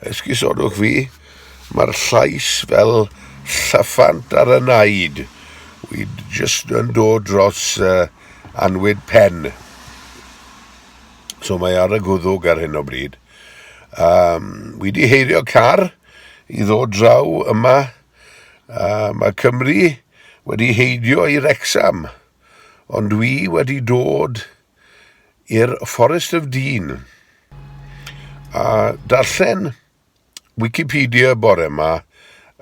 Esgusodwch fi, mae'r llais fel llyffant ar y naid. Wi jyst yn dod dros uh, anwyd pen. So mae ar y gwddwg ar hyn o bryd. Um, wi di heirio car i ddod draw yma. Uh, mae Cymru wedi heidio i Wrecsam, ond dwi wedi dod i'r Forest of Dean. A darllen Wikipedia bore yma,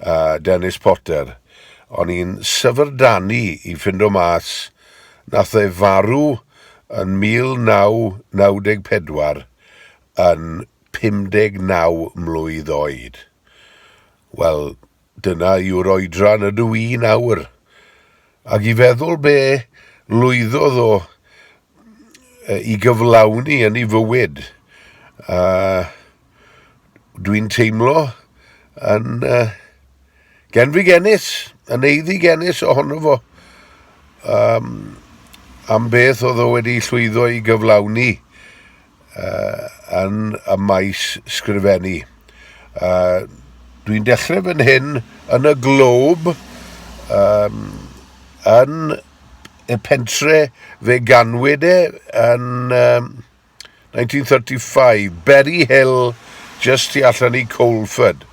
uh, Dennis Potter, o'n i'n syfrdanu i ffindo mas nath e farw yn 1994 yn 59 mlwydd oed. Wel, Dyna yw'r oedran ydw i nawr. Ac i feddwl be lwyddodd o i gyflawni yn ei fywyd, uh, dwi'n teimlo yn uh, genfigennus, yn eiddigenus ohono fo um, am beth oedd o wedi llwyddo i gyflawni. uh, yn y maes sgrifennu. Uh, Dwi'n dechrau fan hyn yn y Globe, um, yn y pentre fe ganwyd e yn um, 1935, Berry Hill, just tu allan i Colford.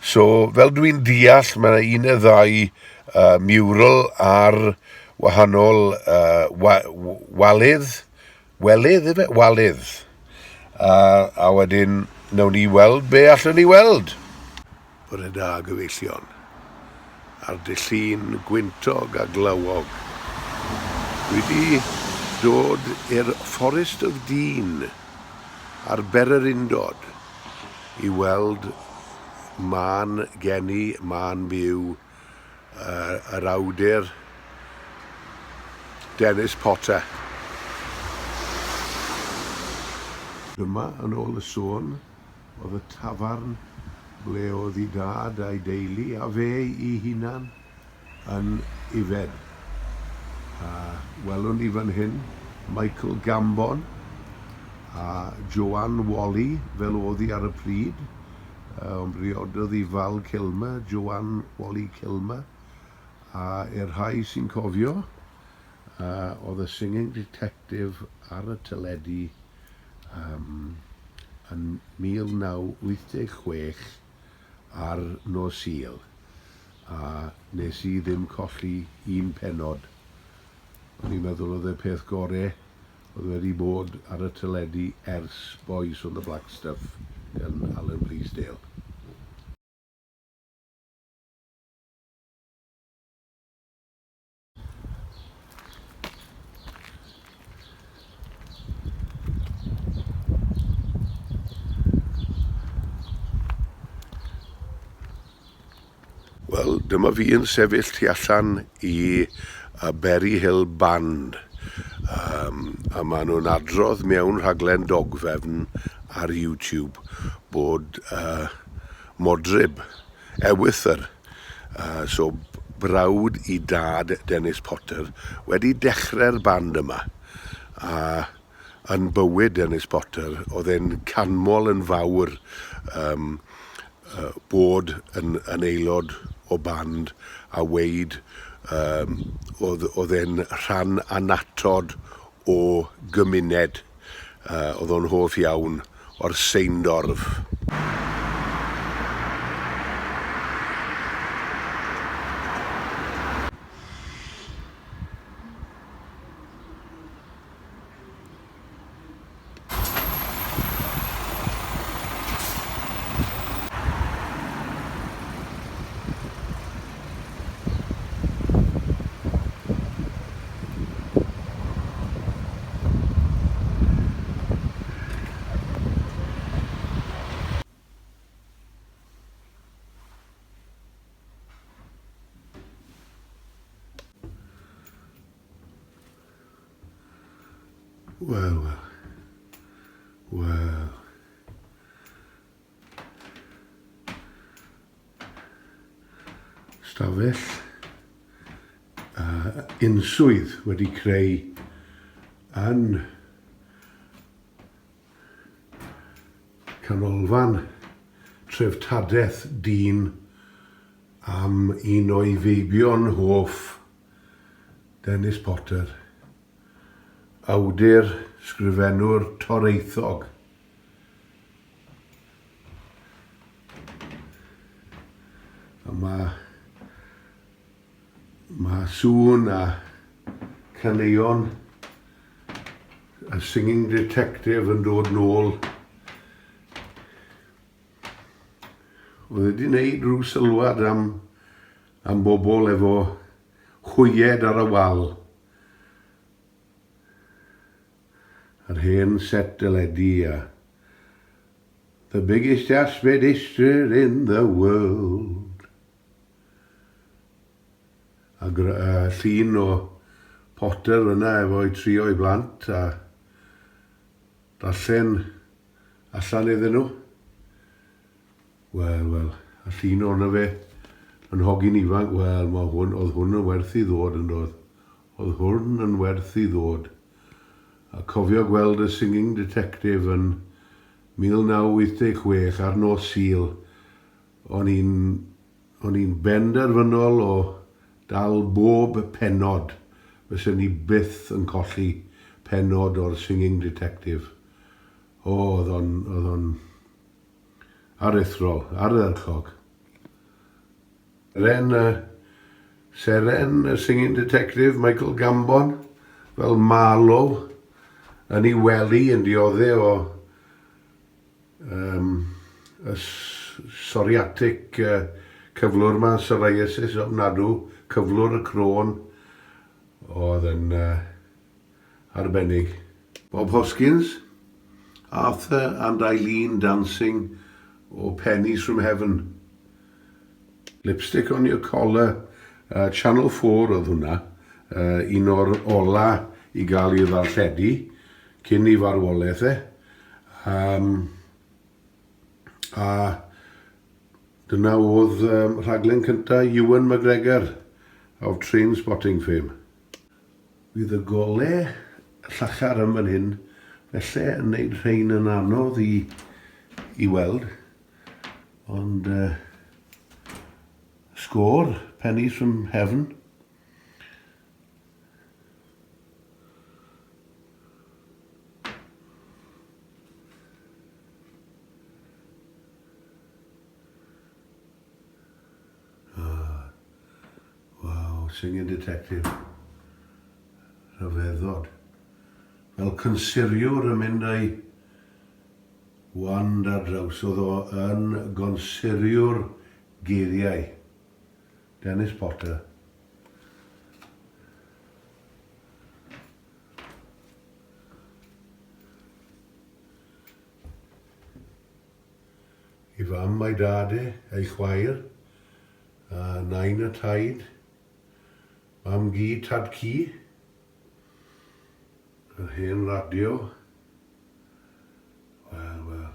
So, fel dwi'n deall, mae yna un neu ddau uh, mural ar wahanol uh, wa walydd, Welydd ife? Walydd. A, a wedyn, nawn ni weld be allwn ni weld. Bore da, gyfeillion. Ar dy llun gwyntog a glawog. Dwi di dod i'r Forest of Dean ar Bererindod i weld mân geni, mân byw yr awdur Dennis Potter. Dyma, yn ôl y sôn, oedd y tafarn ble oedd ei dad a'i deulu a fe ei hunan yn yfed. A welwn ni fan hyn Michael Gambon a Joanne Whalley fel oedd hi ar y pryd. Ond briododd hi Val Kilmer, Joanne Whalley Kilmer, a i'r rhai sy'n cofio, oedd y Singing Detective ar y teledu um, yn 1986 ar nos Sul, a nes i ddim colli un pennod. O'n i'n meddwl oedd y peth gore Oedd wedi bod ar y teledu ers Boys from the Black Stuff gan Alan Bleasdale. Wel, dyma fi yn sefyll tu allan i y Berry Hill Band. Um, a maen nhw'n adrodd mewn rhaglen dogfefn ar YouTube bod uh, modryb, ewythr, uh, so brawd i dad Dennis Potter, wedi dechrau'r band yma. A yn bywyd Dennis Potter, oedd e'n canmol yn fawr um, uh, bod yn, yn aelod o band a weid um, oedd, oedd e'n rhan annatod o gymuned. Uh, oedd o'n hoff iawn o'r seindorf. Wel, wel. Wel. Stafell uh, unswydd wedi creu yn canolfan. treftadaeth dyn am un o'i feibion hoff, Dennis Potter, awdur, sgrifennwr toreithog. A mae, mae sŵn a caneuon y Singing Detective yn dod nôl. Oedd e wedi gwneud rhyw sylwad am, am bobl efo hwyed ar y wal. Yr hen set deledu a The biggest aspidistra in the world. A uh, llun o Potter yna efo'i tri o'i blant a darllen allan iddyn nhw. Wel, wel, a llun ohono fe yn hogyn ifanc, wel, mae hwn, oedd hwn yn werth i ddod yn doedd. Oedd hwn yn werth i ddod. A cofio gweld y Singing Detective yn 1986 ar nos Sul, o'n i'n o'n i'n benderfynol o dal bob pennod, fysen ni byth yn colli pennod o'r Singing Detective. O, oedd o'n, oedd o'n aruthrol, ardderchog. Seren, seren y Singing Detective, Michael Gambon, fel Marlowe, yn ei wely yn diodde o um, y psoriatic uh, cyflwr ma, psoriasis ofnadw, cyflwr y crôn, oedd yn uh, arbennig. Bob Hoskins, Arthur and Eileen Dancing o Pennies from Heaven. Lipstick on Your Collar, uh, Channel 4 oedd hwnna, uh, un o'r ola i gael ei ddarlledu cyn i farwolaeth e. Um, a dyna oedd um, rhaglen cyntaf Ewan McGregor of Trainspotting fame. Fydd y gole llachar yn fan hyn felly yn neud rhein yn anodd i, i weld. Ond uh, sgôr, Pennies from Heaven. Ah, waw, singing detective. Rhyfeddod. Fel consuriwr yn mynd â'i wand ar draws. Oedd o yn gonsuriwr geiriau. Dennis Potter. Ei fam a'i dad e, ei chwaer, a nain a taid, mam gi, tad ci, yr hen radio. Wel, wel.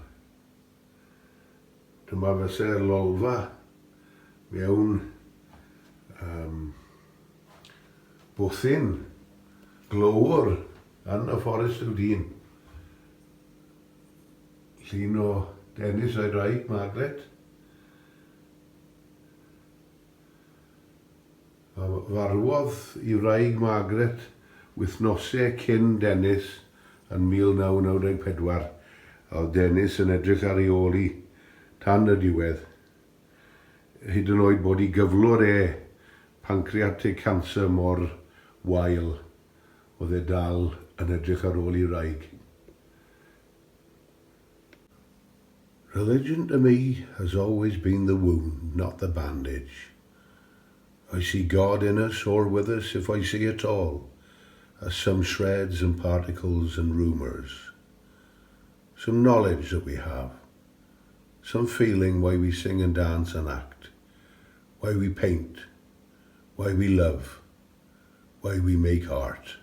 Dyma fyse'r lolfa mewn um, bwthyn glowr yn y Fforest of Dean. Llun o Dennis a'i wraig, Margaret. A farwodd i wraig Margaret wythnosau cyn Dennis yn 1994, a oedd Dennis yn edrych ar ei ôl hi tan y diwedd. Hyd yn oed bod i gyflwr e, pancreatic cancer mor wael, oedd e dal yn edrych ar ôl ei wraig. Religion to me has always been the wound, not the bandage. I see God in us or with us, if I see at all, as some shreds and particles and rumours. Some knowledge that we have. Some feeling why we sing and dance and act. Why we paint. Why we love. Why we make art.